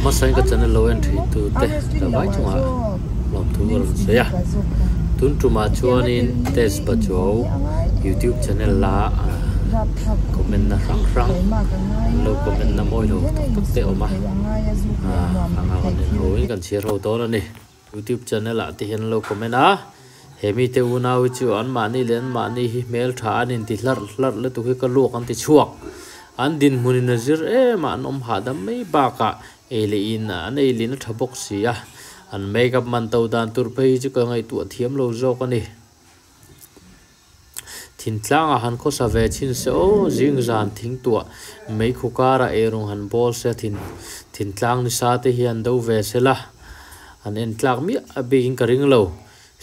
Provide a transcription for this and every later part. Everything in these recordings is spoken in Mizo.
Hmasain ka channel lo en thin tu te ka vai chungah lawmthu ka rawn sawi a. Tun tumah chuanin Test Pachuau YouTube channel la comment na hrang hrang an lo comment na mawi lo tak tak te a awm a. Anga kan en ho in kan chhiar ho dawn a ni. Youtube channel ah te hian an lo comment a, he mite unau hi chu an mahni leh an mahni hi hmeltha an inti hlarh hlarh lutuk hi ka luak an ti chhuak. An dinhmun in a zir em a, an awm hahdam mai bakah ei leh in an ei lin a tha bawk si a, an makeup man to dan tur phei hi chu ka ngaihtuah thiam lo zawk a ni. Thingtlangah han khawsa ve chhin se aw, zing zan thing tuah meikhu karah eirawng han bawl se thin thintlang nisa te hi an do ve se la, an en tlak miah a bikin ka ring lo.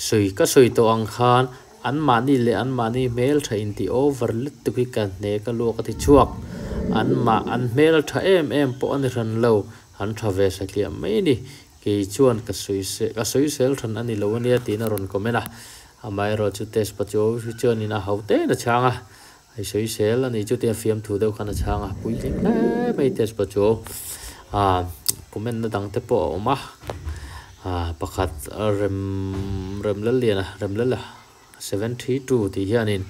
Sawi ka sawi tawh ang khan an mahni leh an mahni hmel tha intih over lutuk hi ka hne ka luak a ti chhuak. An mah an hmel tha em em pawh a ni hran lo, an tha ve satliah mai a ni. Kei chuan ka sawi se ka sawi sel hran a ni lo ania tiin a rawn comment a. Amaherawhchu test pachuau hi chuanin a hau te in a chhang a, hei sawi sel a ni chu tia fiamthu deuh khan a chhang a, puitling hle mai test pachuau. Ah comment na dang te pawh a awm a, ah pakhat rem Remlalliana Remlala 732 tih hianin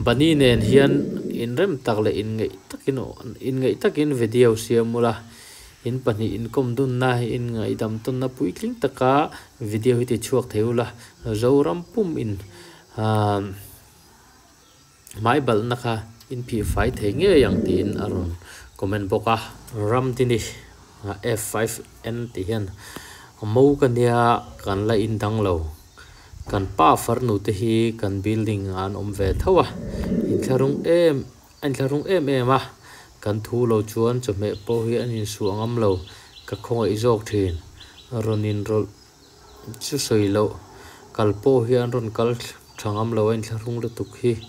Bunny nen hian inrem tak leh inngeih takin inngeih takin video siam ula. In pahnih inkawm dunna, in ngaihdam tawnna puitling taka video hi ti chhuak thei ula, Zoram pum in hmai balhna kha in phih fai thei ngei ang tiin a rawn comment bawk a. Ram tini F5N tih hian mo ka nia kan la indang lo, kan pa farnu te hi kan building ah an awm ve tho a, inthlahrung em A inthlahrung em em a, kan thu lo chuan chawhmeh pawh hi an insuah ngam lo, ka khawngaih zawk thin. Rawn inrawlh chu sawi loh, kal pawh hi an rawn kal tha ngam lo a inthlahrung lutuk hi.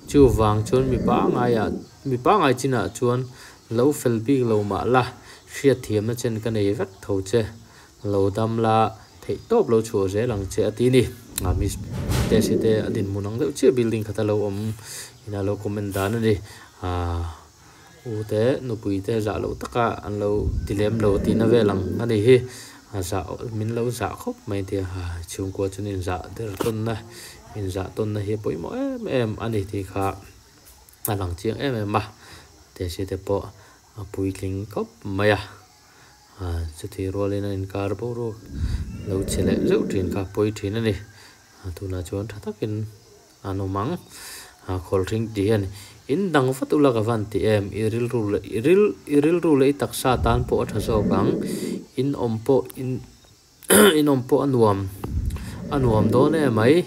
Chuvang chuan mi pangngai mi pangngai chinah chuan lo fel bik lo mah la, hriatthiamna chen ka nei vek tho che. Lo dam la, theih tawp lo chhuah zel ang che a ti ni. A miss Tesi te a dinhmun ang deuh chiah building khat a lo awm in a lo comment dan a ni. Aaa u te nupui te zah loh taka an lo ti lem lo tihna vel ang a ni hi. A zah min lo zah khawp mai a ti a, chhungkua chuan inzah der tawnna inzah tawnna hi a pawimawh em em a ni tih kha a lang chiang em em a. Tesi te pawh a puitling khawp mai a. Chutih rualin a inkar boruak lo che leh zeuh thin kha pawi thin a ni. Tunah chuan tha takin an awm ang. Khawlhring tih hian in dang vat ula ka van ti em? I rilru leh i ril i rilru leh i taksa tan pawh a tha zawk ang. In awm pawh in in awm pawh a nuam a nuam dawn em mai.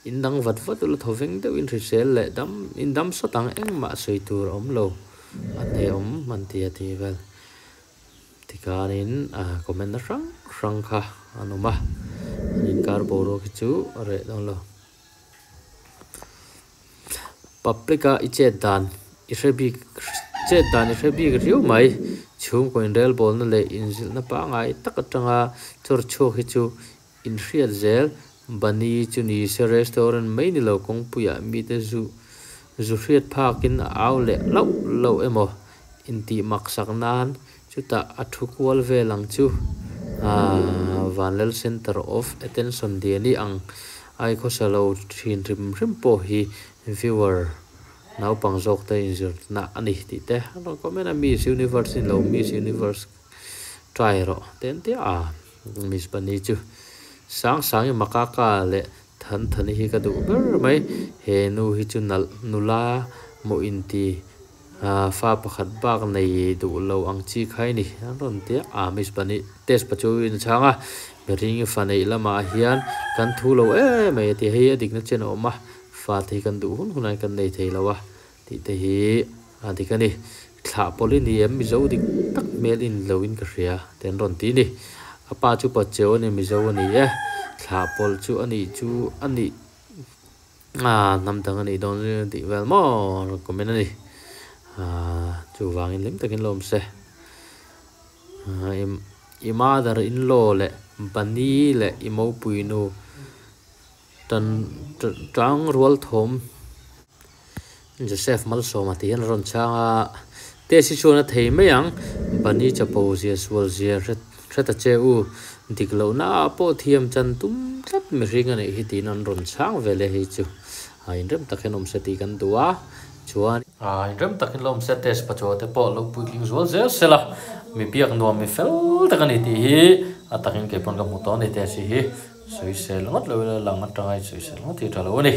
In dang vat vat ula thaw veng deuhin hrisel leh dam in dam sawt ang engmah sawi tur a awm lo. A hneawm an ti a tih vel. Tikhanin comment na hrang hrang kha an awm a, an inkar boruak hi chu a reh dawn lo. Public a i chet dan i hre bik chet dan i hre bik riau mai, chhungkaw inrelbawlna leh inzilhna pangngai tak atanga chawr chhuak hi chu inhriat zel. Bunny chu ni se restaurant mai ni lo kawngpuiah mite zu zu hriat phakin a au leh lauh lauh emaw intih maksak nan chutah a thu kual vel ang chu. Aaa Vanlal Centre of Attention Diani ang ai khawsa lo thin hrim hrim pawh hi viewer naupang zawk te inzirna a ni tih te a rawn comment a, Miss Universe ni lo Miss Universe try rawh ten te a. Miss Bunny chu sang sang i makaka leh than thani hi ka duh ber mai. He nu hi chu nalh nula maw inti fa pakhat bak nei duh lo ang chi kha i ni an rawn ti a. Miss Bunny test pa chu in chhang a, mihring fa neih lamah hian kan thu lo em mai a ti a, hei a dikna chen a awm a, fa te hi kan duh hun hunah hian kan nei thei lo a. Tih te hi a dik a ni. Thlah pawlh i ni em Mizo dik tak hmel in lo in ka hria te an rawn ti ni. A pa chu Pacheu a ni Mizo a ni e. Thlah pawlh chu a nih chu a nih ah hnam dang a nih dawn tih vel maw a rawn comment a ni. Ah chuvangin hlim takin lo awm se. I mother in law leh Bunny leh i mopui nu Tan tang rual thawm Joseph Malsawma tih hian a rawn chhang a, test hi chuan a thei mai ang, Bunny chapo zia sual zia hre Hre ta che u, dik lohna ah pawh thiam chan tum tlat mihring a nih hi tiin an rawn chhang ve leh hei chu a inrem tak hian awm se tih kan duh a, chuan a inrem tak hian lo awm se test pachuah te pawh lo puitling zual zel se la, mi biak nuam mi fel tak a ni tih hi a takin kei pawn ka hmu tawh a ni test hi sawisel ngawt lo ila lang atanga i sawisel ngawt hi a tha lo a ni.